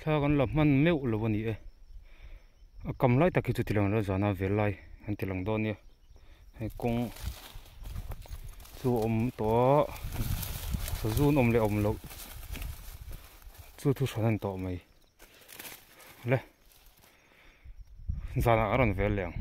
Thla kan la hman meuh lo a ni e. A kam lai tak hi chu tilang lo zana vel lai an ti lang dawn nia. Hei kawng chu a awm tawh a, sazun awm leh awm loh chu thu hran a ni tawh mai. Le zanah a rawn vel leh ang.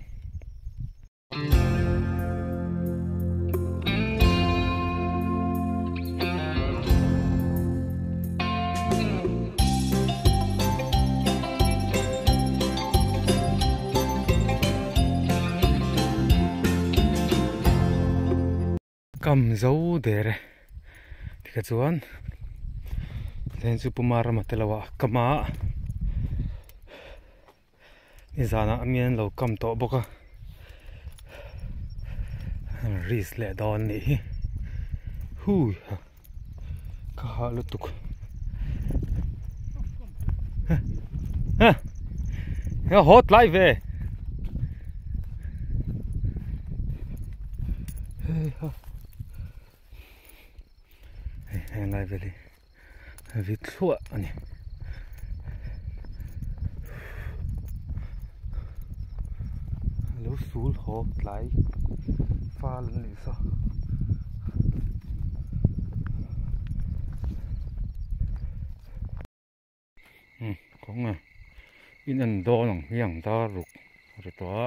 Kam zo der e tikha chuan then chu puma rama te lo ah kam a nizanah a mian lo kam tawh bawk a risk leh dawn a nih hi hui ha ka hah lutuk ha ha haw tlai ve hei ha hei heng lai vel hi vit thluah a ni. Lo sul haw tlai fal an nih saw. Hmm kawng e in en dawn ang hmiang dar ruk a ri tawh a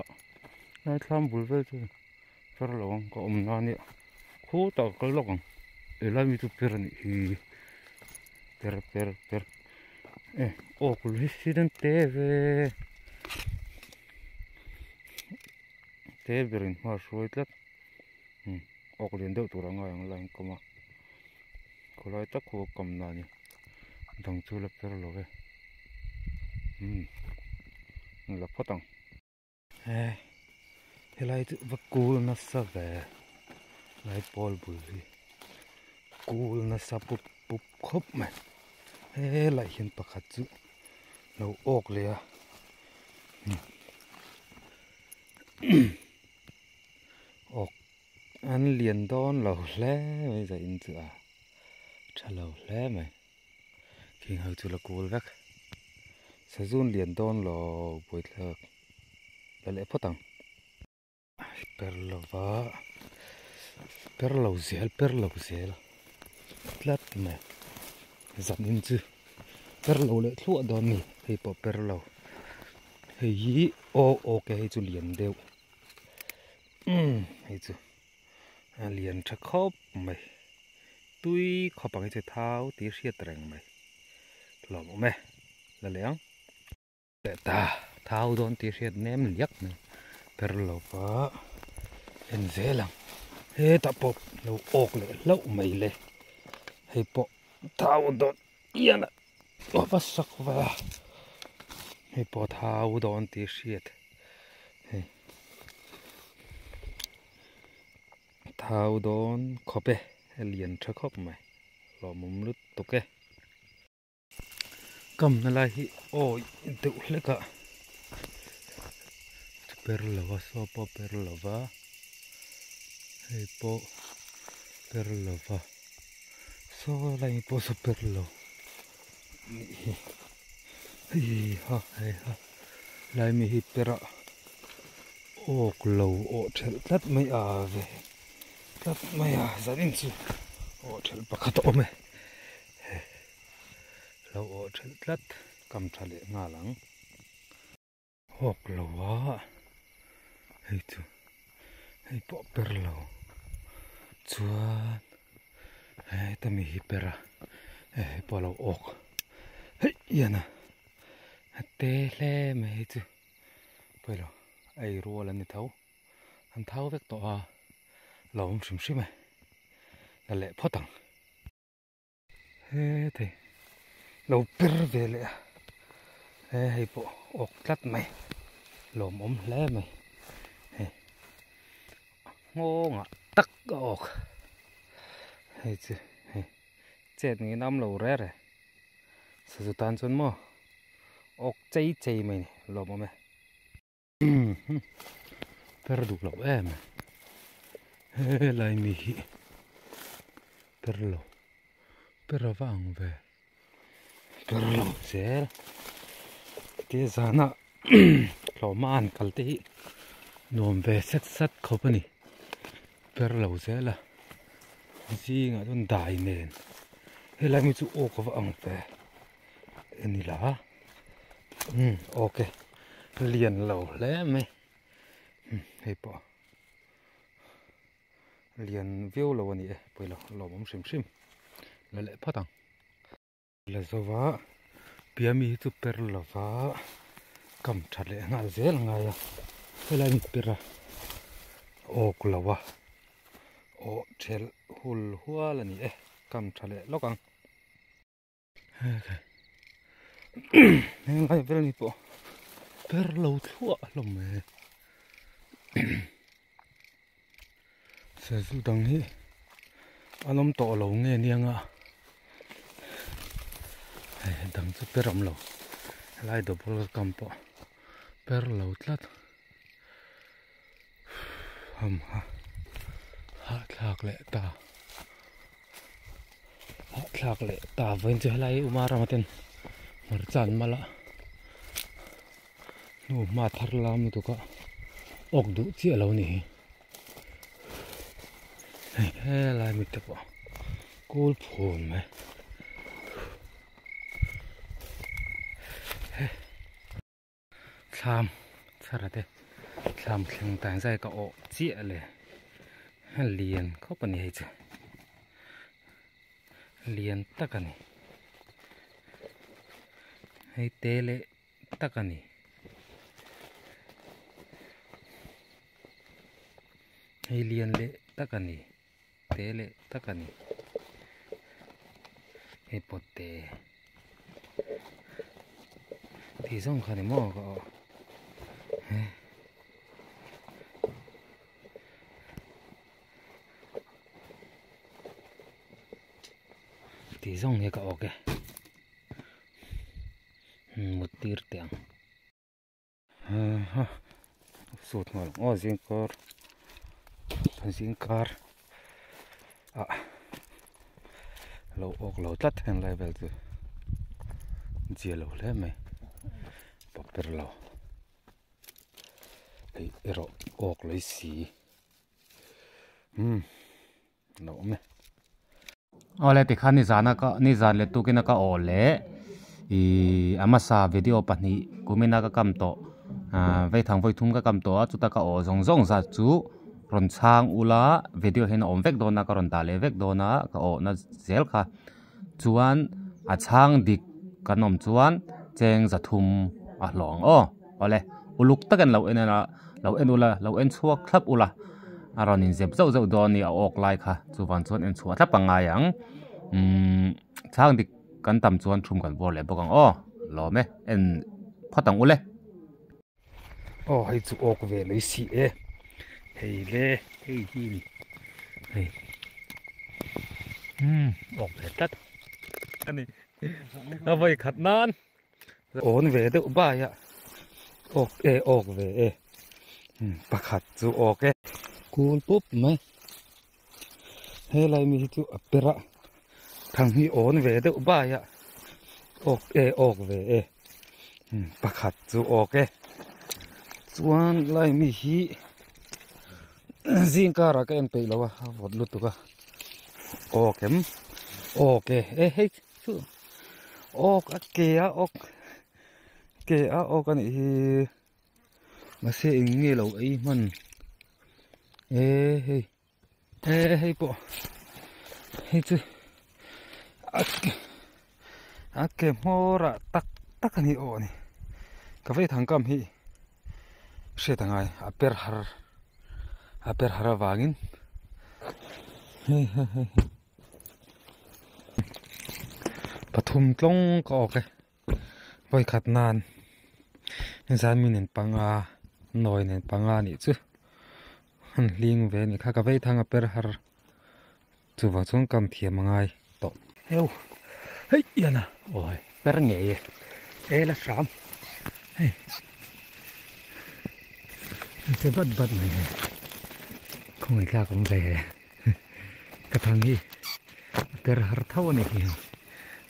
lai thlam bul vel chu fer lo ang ka awm na nia khutah ka kal lawk ang helai mi chu per a nih hi per per per e awk lui hi an te ve te berin hma a hruai tlat hmm awk lian deuh tur a ngai ang lai an kawm a khawlai tak khu a kam na a ni dang chu la per lo ve hmm la phawt ang. He helai chu va kul nasa ve lai pawl bul hi kul nasa pup pup khawp mai helai hian pakhat chu lo awk leh a awk an lian dawn lo hle mai zah in chu a tha lo hle mai. Khing ho chu la kul vek. Sazun lian dawn lo buaithlak la leh phawt ang. Per lova per lo zel per lo zel tlat mai zan in chu per lo leh thluah dawn a ni hei pawh per lo hei hi aw aw ke hei chu lian deuh umm hei chu a lian tha khawp mai. Tui khawp ang hi chu thau tih hriat reng mai hlawm awm e la leh ang leh ta thau dawn tih hriat nem liak mai per lo va en zel ang hetah pawh lo awk leh hlauh mai le hei pawh thau dawn hian a va sak va hei pawh thau dawn tih hriat hei. Thau dawn khawp e, a lian tha khawp mai, hlawmawm lutuk e. Kamna lai hi awi deuh hlek a, per lo va saw pawh per lo va, hei pawh per lo va, saw lai pawh saw per lo nih hi, hei ha hei ha lai mi hi per a. Awk lo awh thelh tlat mai a ve tlat mai a zanin chu awh thelh pakhat a awm e he lo awh thelh tlat kam tha leh nghal ang awk lo a hei chu hei pawh per lo chuan heta mi hi per a hei pawh a lo awk hei hian a te hle mai hei chu. Pawilo ei rual an ni tho an thau vek tawh a lo awm hrim hrim e la leh phawt ang he thei lo per ve leh a he hei pawh awk tlat mai lawmawm hle mai hei nghawngah tak a awk hei chu hei chet ngei nam lo reh reh sazu tan chuan maw. Awk chei chei mai ni lawm awm e. Per duh loh em e. Helai mi hi per lo per a va ang ve. Per lo zel. Te zana hlawhma an kal te hi nuam ve sat sat khawp a ni. Per lo zel a, zingah chuan dai nen helai mi chu aw ka va ang ve en ila umm ok lian lo hle mai hei pawh lian viau lo a ni e pawilo lawmawm hrim hrim la leh phawt ang. La zova piami hi chu per lova kam tha leh nghal zel a ngai a helai mi per a awk lo a awh thelh hul hual a ni e kam tha leh lawk ang henglai vel ni pawh per lo thluah hlawm mai Sazu dang hi a lawm tawh lo nge nia nga hei dang chu per awm lo helai double kam pawh per lo tlat ham ha hahthlak leh ta hahthlak leh ta vawiin chu helai uma rama ten hmarcha an mal a hnu hma thar lam lutuk a awk duh chiah lo a ni hi hei helai mi te pawh kul phun mai thlam chhara te thlam thleng tan zai ka awh chiah le lian khawp a ni hei chu lian tak a ni hei te leh tak a ni hei lian leh tak a ni te leh tak a ni hei pawt te tih zawng kha ni maw ka awh he. Tih zawng hi ka awk e mut tir teh ang sut nghal ang aw zingkar zingkar ah lo awk lo tlat heng lai vel chu zia lo hle mai pawp ber lo hei erawh awk lei si umm lo awm e. Awle tikhan nizana ka nizan leh tukin a ka awh leh ihh a hmasa video pahnih kumina ka kam tawh ahh veithang vawi thum ka kam tawh a chuta ka awh zawng zawng zat chu rawn chhang ula video hian a awm vek dawn a ka rawn dah leh vek dawn a ka awhna zel kha chuan a chhang dik kan awm chuan cheng za thum a hlawh ang aw awle uluk takin lo en a lo en ula lo en chhuak thlap ula a rawn in zep zauh zauh dawn a ni a awk lai kha chuvang chuan en chhuah thlap a ngai ang umm chhang dik kan tam chuan thum kan bawr leh bawk ang aw lawm e en phawt ang ule. Aw hei chu awk ve mai si e hei le hei hi ni hei umm awk ve tlat a ni a vawi khat nan awn ve deuh bai a awk e awk ve e pakhat chu awk e kul pup mai helai mi hi chu a per a thang hi awn ve deuh bai a awk e awk ve e pakhat chu awk e chuan lai mi hi zing karah ka en peih lo a a vawt lutuk a awk em awk e e hei chu awk a ke a awk ke a awk a nih hi. Mahse eng nge lo ei hman e hei e hei pawh hei chu a a ke hmawr ah tak tak a ni aw a ni ka vei thang kam hi hriat a ngai a per har a per har avangin hei hei hei pathum tlawng ka awk e. Vawikhat nan zan mi nen panga nawi nen panga nih chu an hling ve a nih kha ka vei thang a per har chuvang chuan kam thiam a ngai tawh. Heu hei ian a awi per ngei e e la hram hei an che bat bat mai hei khawngaih tlak awm ve ka thang hi a per har tho a nih hi.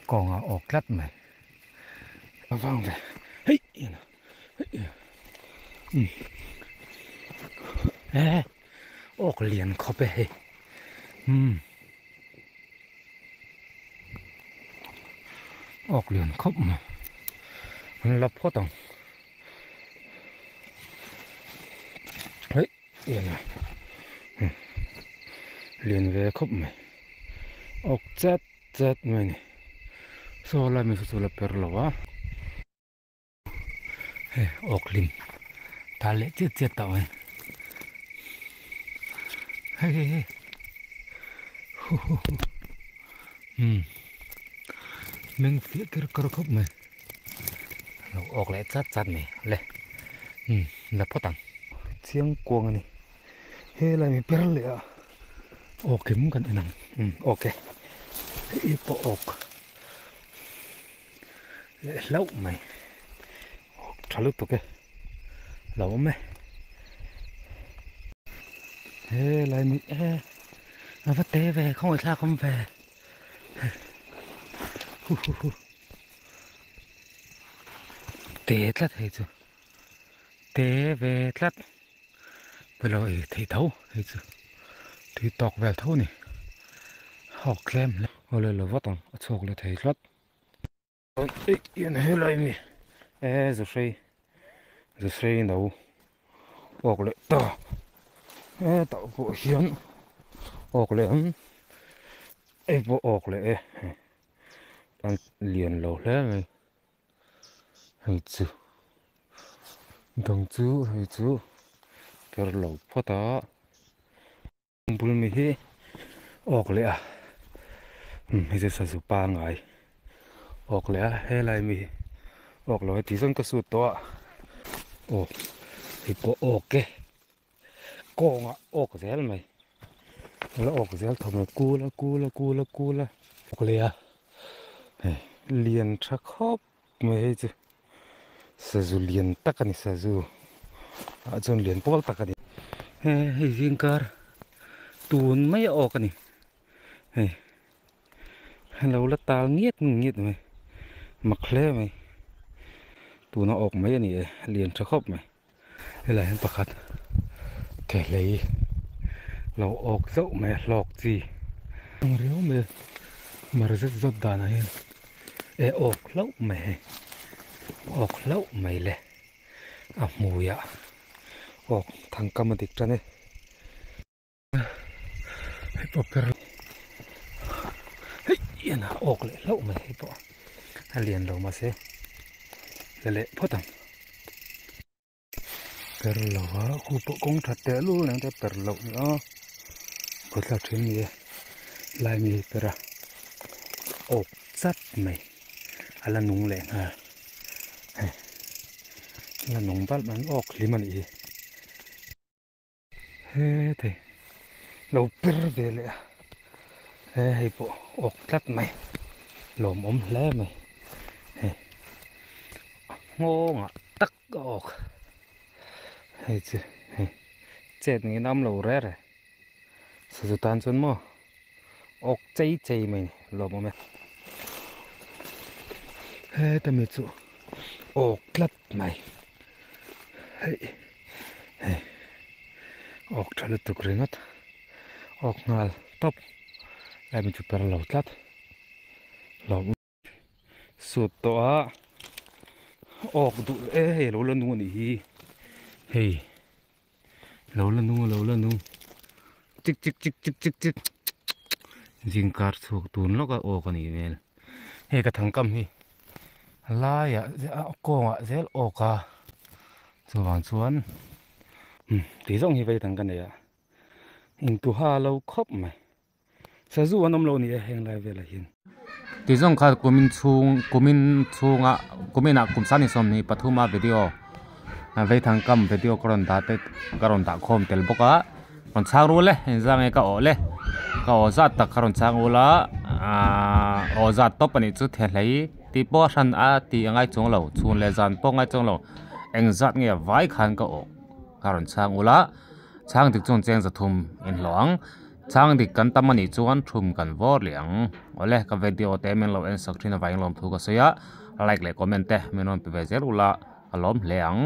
Kawngah awk tlat mai. A vang ve. Hei e awk lian khawp e hei umm awk lian khawp mai an la phawt ang hei lian a lian ve khawp mai awk chat chat mai a ni saw lai mi saw chu la per lo a. Hei awk hlim ta leh chiat chiat tawh mai hei hei hei hu hu hu umm meng fiah ker kawr khawp mai lo awk leh chat chat mai le umm la phawt ang chiang kuang a ni helai mi ber leh a awk em kan en ang umm awk e hei pawh awk. Leh hlauh mai tha lutuk e lo awm e he lai mi e a va te ve khawngaih thlak awm ve hu hu hu te tlat hei chu te ve tlat pawilo ei theih tho hei chu tui tawk vel tho a ni hawk tlem hle awle lo vat ang a chhuak leh thei tlat. Helai mi e zuhrei zuhrei no awk leh ta e tah pawh hian awk leh ang hei pawh awk leh e an lian lo hle mai hei chu dang chu hei chu ker lo phawt a. Bul mi hi awk leh a hei chu sazu pangai awk leh a helai mi hi awk lo tih zawng ka sut tawh a aw hei pawh awk e kawngah awk zel mai la awk zel tho mai kul a kul a kul a kul a awk leh a hei lian tha khawp mai hei chu sazu lian tak a ni sazu ah chuan lian pawl tak a ni he hei zingkar tun mai a awk a ni hei lo la tal ngiat ngiat mai mak hle mai tuna awk mai a ni e lian tha khawp mai helai hian pakhat thehlei lo awk zauh mai a hlawk chi ang riau mai mar zet zawt danah hian e awk hlauh mai hei awk hlauh mai le a hmuiah awk thangkam a dik tan e. Hei pawh per hei ian a awk leh hlauh mai hei pawh a lian lo mahse la leh phawt ang per lo a khu pawh kawng that teh lul ang te per loh ni a khaw thlak thin ni e lai mi per a awk chat mai a la nung leh nghal hei a la nung balh mai an awk hlim a nih hi. He thei lo per ve leh a he hei pawh awk tlat mai lawmawm hle mai hei nghawngah tak a awk hei chu hei chet ngei am lo reh reh sazu tan chuan maw awk chei chei mai ni lawmawm e heta mi chu awk tlat mai hei hei awk tha lutuk ringawt awk nghal tawp lai mi chu per lo tlat lo sut tawh a awk duh e hei lo la nung a nih hi hei lo la nung lo la nung chik chik chik chik chik chik zingkar chhuak tun lawk a awk a nih hmel hei ka thangkam hi. Laiah kawngah zel awk a chuvang chuan tih zawng hi vei dang ka nei a intuha lo khawp mai sazu an awm lo ni e heng lai velah hian. Tih zawng kha kumin chhung kumin chhunga kuminah kum sani sawmhnih pathuma video veithang kam video ka rawn dah te ka rawn dah khawm tel bawk a rawn chhang rul e engzah nge ka awh le ka awh zat tak kha rawn chhang rul a ahh awh zat tawp a nih chu thehlei. Tih pawh a hran a tih a ngai chuang lo, chhun leh zan pawh a ngai chuang lo, engzat nge vai khan ka awh ka rawn chhang ula, chhang dik chuan cheng zathum in hlawh ang, Chhang dik kan tam anih chuan thum kan vawr leh ang. Awle ka video te min lo en sak thin avangin lawmthu ka sawi a, like leh comment te min rawn pe ve zel ula ka lawm hle ang.